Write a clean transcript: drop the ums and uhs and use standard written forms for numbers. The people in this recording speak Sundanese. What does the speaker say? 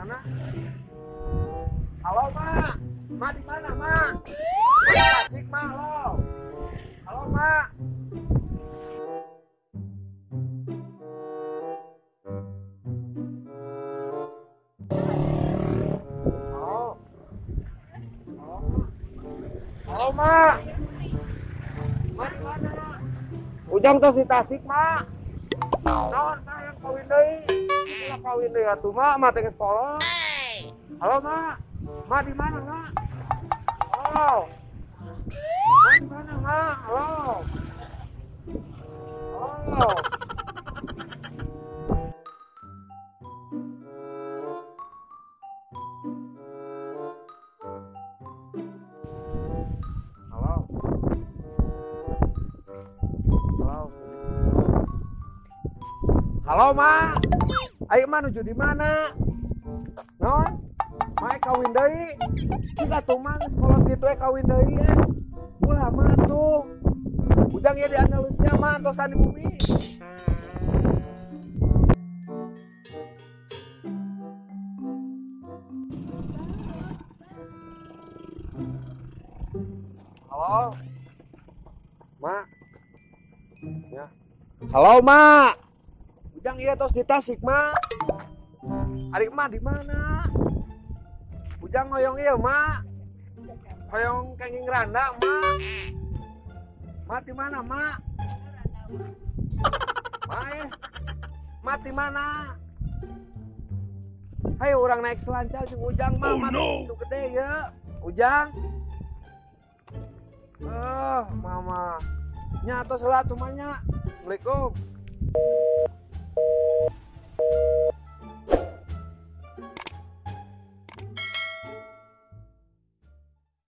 Mana? Halo, Ma. Ma di mana, Ma? Tasik, Ma, halo. Halo, Ma. Halo. Halo, Ma. Halo, Ma. Ma di mana? Ujang tos di Tasik, Ma. Naon, Ma, yang kawin deui? Ulah kawin deui atuh, Ma, Ma teh geus kolot. Halo, Ma. Ma di mana, Ma? Halo. Ma di mana, Ma? Halo. Halo. Halo. Halo. Halo, Ma. Ayo, Ma nuju di mana? Non? Ma kawin deui. Cik atuh Ma geus kolot kitu we kawin deui ya. Ulah Ma tuh. Ujang ya di Andalusia Ma antosan di bumi. Halo. Ma. Ya. Halo, Ma. Ujang iya tos di Tasik, Ma. Ari Ma di mana? Ujang hoyong ieu, Ma. Hoyong kenging randa, Ma. Ma di mana, Ma? Ma eh. Ma di mana? Hayo urang naik selancar jeung Ujang, Ma. Oh, Ma no. Itu gede ya. Ujang. Mama. Nya tos heula atuh, Ma nya. Assalamualaikum.